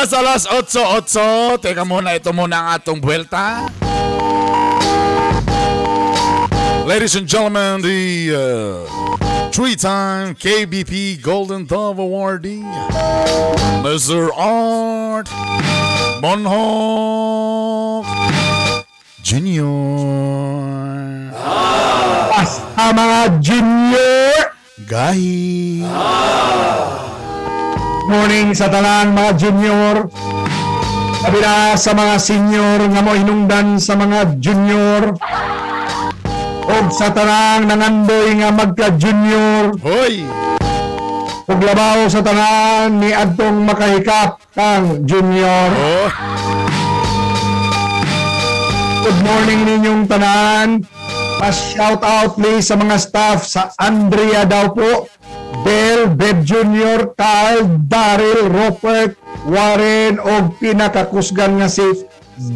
Oras alas 8:08. Teka muna, ito muna ang atong buwelta. Ladies and gentlemen, the three-time KBP Golden Dove Awardee, Mr. Art Bonhoc Jr. Basta mga junior! Gahi! Morning sa tanan mga junior. Labi na sa mga senior nga mo hinungdan sa mga junior. Og sa tanang nangandoy nga magka-junior. Hoy! Ug labaw sa tanan ni adtong makahikap kang junior. Oh. Good morning ninyong tanan. Pa-shout out please sa mga staff sa Andrea daw po. Bel, Beb Jr., Carl, Daryl, Robert, Warren, og pinakakusgan nga si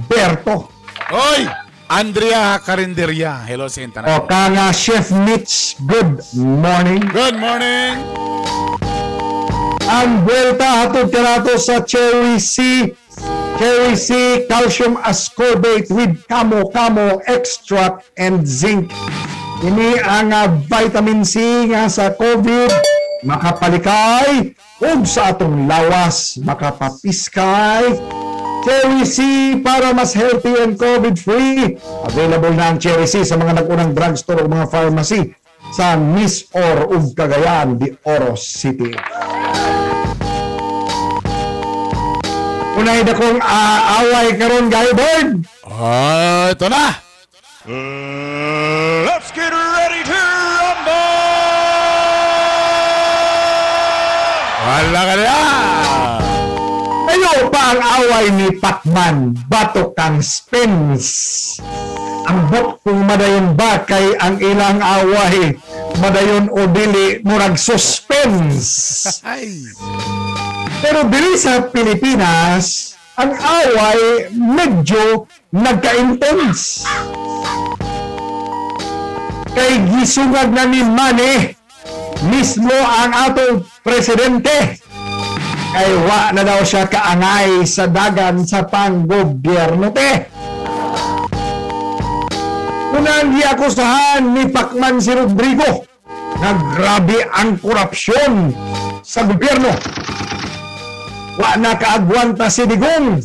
Berto. Hoy! Andrea Carinderia. Hello sa tanan. O kanga Chef Mitch, good morning. Good morning. Ang buwelta hatod kanato sa Cherry C. Cherry C Calcium Ascorbate with Kamo Kamo Extract and Zinc. Ini ang vitamin C nga sa COVID makapalikay ug sa atong lawas makapapiskay. Cherry C para mas healthy and COVID-free. Available na ang Cherry C sa mga nag-unang drugstore o mga pharmacy sa Misor ug Cagayan de Oro City. Unay na kong away karon, Guy Bird. Ito na. Let's get ready to rumble! Wala ka na! Kayo pa ang away ni Pacman, batok kang Spence. Ang bot kung madayon ba kay ang ilang away, madayon o dili, murag suspense. Ay. Pero dili sa Pilipinas, ang away medyo nagka-intense. Kay gisungag na ni Manny, mismo ang atong presidente. Kay wa na daw siya kaangay sa dagan sa panggobyerno te. Unang giakusahan ni Pacman si Rodrigo na grabe ang korupsyon sa gobyerno. Wa na kaagwanta si Digong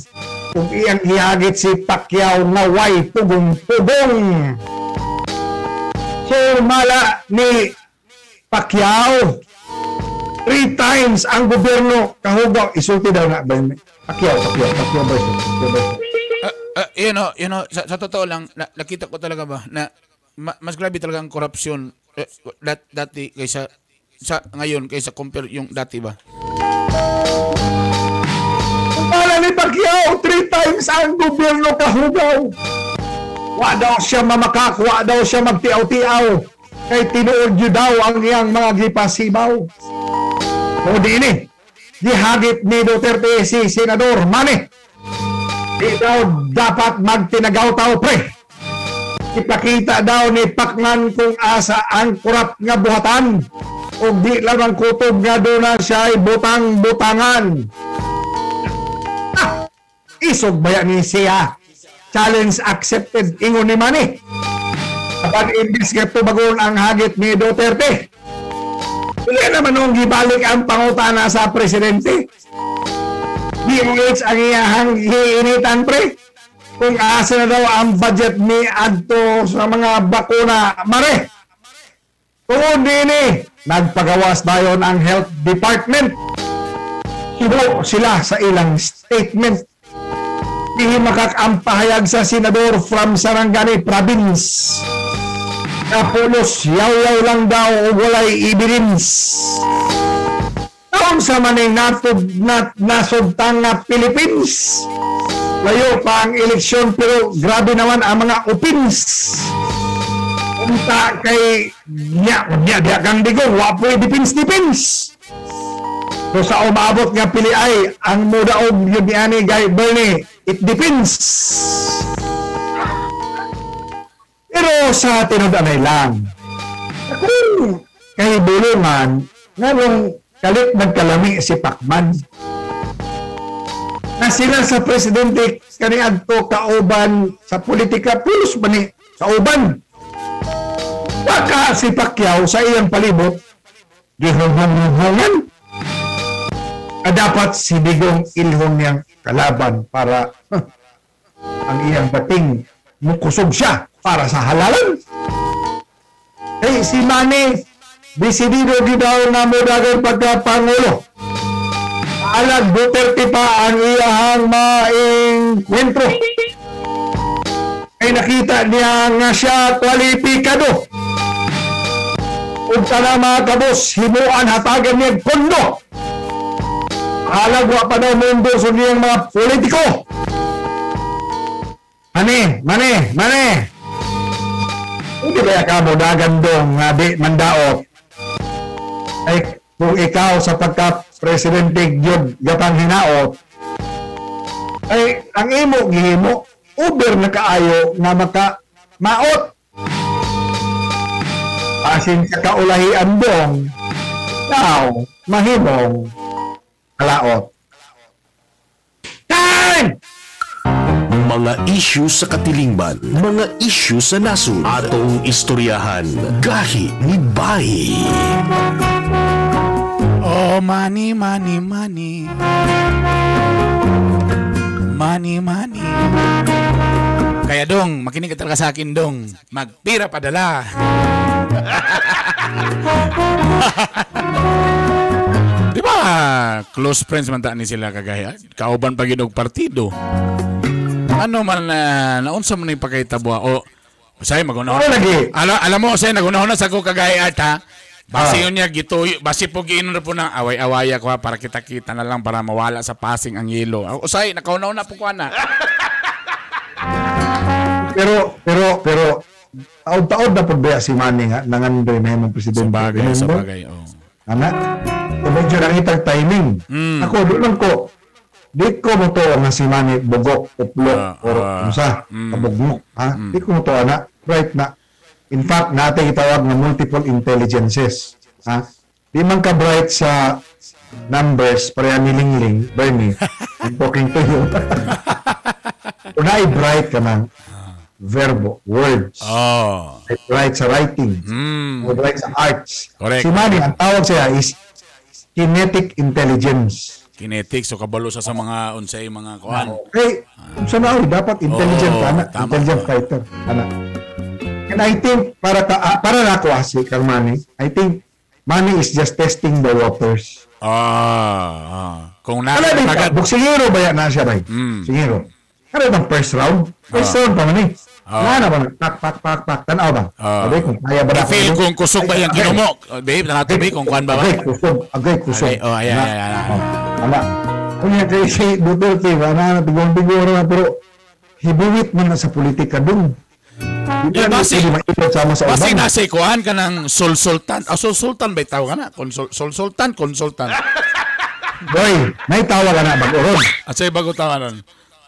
kung iyang ihagit si Pacquiao nga way pugong-pugong. So mala ni Pacquiao, 3 times ang gobyerno kahugaw. Isulti daw na ba? Pacquiao, Pacquiao, Pacquiao ba? Pacquiao ba? Sa totoo lang, nakita ko talaga ba na mas grabe talaga ang korupsyon dati kaysa sa ngayon, kaysa compare yung dati ba? Para ni Pacquiao, 3 times ang gobyerno kahugaw. Wa daw siya mamakak, wa daw siya magtiaw-tiaw. Kay tinuod yun daw ang iyang mga gipasibaw. O di ini, gihagit ni Duterte si Senador Manny. Di daw dapat magtinagaw-taw pre. Ipakita daw ni Pacman kung asa ang kurap nga buhatan. O di lamang kutob nga doon na siya ay butang-butangan. Isog baya ni siya. Challenge accepted, ingon ni Manny. Kapag imbis nga tubagon ang hagit ni Duterte, hindi naman nung gibalik ang pangutana sa presidente. DOH ang iyahang hiinitan pre. Kung asa na daw ang budget ni adto sa mga bakuna, mare. Tungod dini, nagpagawas dayon ang health department. Hibo sila sa ilang statement. Himakak ang pahayag sa senador from Sarangani Province. Kapulos, yaw-yaw lang daw o walay evidence. Taong sa maning nasubtang na Philippines. Layo pa ang eleksyon pero grabe naman ang mga opins. Unta kay nya, nya, diya kang digong, wa po'y dipins-dipins. So sa umabot nga pili ay, ang mudaog yun ni ani Guy Bernie, it depends. Pero sa tinud-anay lang, kung kay bulungan, nganong kalit nagkalami si Pacman. Na sila sa presidente kaniadto kauban sa politika pulos ba ni kauban. Baka si Pacquiao sa iyang palibot gihunghong-hunghongan. Dapat si Digong ilhong niyang kalaban para ang iyang bating mukusog siya para sa halalan. Eh, si Manny, desidido gyud daw na modagan pagka-pangulo. Alag Duterte pa ang iyahang maengkwentro. Ay nakita niya nga siya kwalipikado. Ug kana mga kabos, himuan hatagan niya pondo. Alag wa pa daw mundo sa niyang mga politiko. Mane, mane, mane. Hindi ba ka mo dagan dong nga di mandaot? Ay kung ikaw sa pagka-presidente gyud gapang hinaot, ay ang imo gihimo uber na kaayo nga maka maot. Asin sa kaulahian dong, now mahimong kalaot. Time! Mga isyu sa katilingban, mga isyu sa nasod, atong istoryahan, gahi ni Bay. Oh, money, money, money. Money, money. Kaya dong, makinig ka talaga sa akin dong. Magpira padala. Di ba close friends man ta ni sila kagaya? Kauban pa gid og partido. Ano man na naunsa man ni pagkaitabwa o usay magunahon. Alam mo usay nagunahon na sa ko kagaya art ha. Basi yun niya gituyo, basi po giinon na po ng away-awaya ko ha, para kita-kita na lang para mawala sa passing ang yelo. Usay nakaunaw na po ko ana. Pero taod-taod na po ba si Manny nga nangandoy na himong presidente. Sabagay, oh. Ana, so medyo nakitang timing. Ako doon lang ko, di ko mo to nga si Manny bugok, uplok, or unsa, kabugnok, ha? Di ko mo to ana, right na. In fact, natin itawag na multiple intelligences, ha? Di man ka bright sa numbers, pareha ni Lingling, Bernie, I'm talking to you. Kung na-bright ka ng verbo, words. Oh. Ay bright sa writing. Bright sa arts. Correct. Si Manny, ang tawag siya is kinetic intelligence. Kinetic, so kabalo sa mga unsay mga kuan. Okay, unsa na oy, dapat intelligent ka na, intelligent fighter ana. And I think para na ako si kang Manny, I think Manny is just testing the waters. Kung na kagad boksingero ba yan na siya bay? Singero. Ano bang first round? First round pa man eh. Na ba? Pak pak pak pak tanaw ba? Sabi kung kaya ba na. Feel kung kusog ba yung ginumo? Babe, nakatubi kung kuan ba ba? Agay kusog, agay kusog. Oh, ayan, ayan. Ana. Kunya kay si Duterte ba na bigong-bigong na pero hibuwit man na sa politika dun. Eh, basi nasa kuan ka ng sulsultan. Ah, sulsultan ba tawag ka na? Sulsultan, consultant. Boy, may tawag ka na bag-uron. At sa'yo bago tawag nun?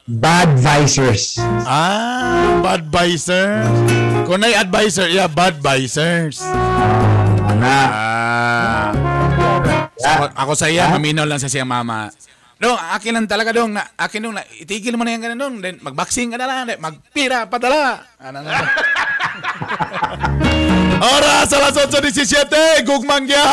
Bad advisors. Ah, bad advisors. Kung na advisor, yeah, bad advisors. Ana. So, ako sa iya, maminaw lang sa siya mama. Dong, akin lang talaga dong. Na, akin dong, na, itigil mo na yan ganun dong. Then, magboxing ka na lang. Then, magpira, padala. Ano na? Oras, alas 8:17. Gugmang gya.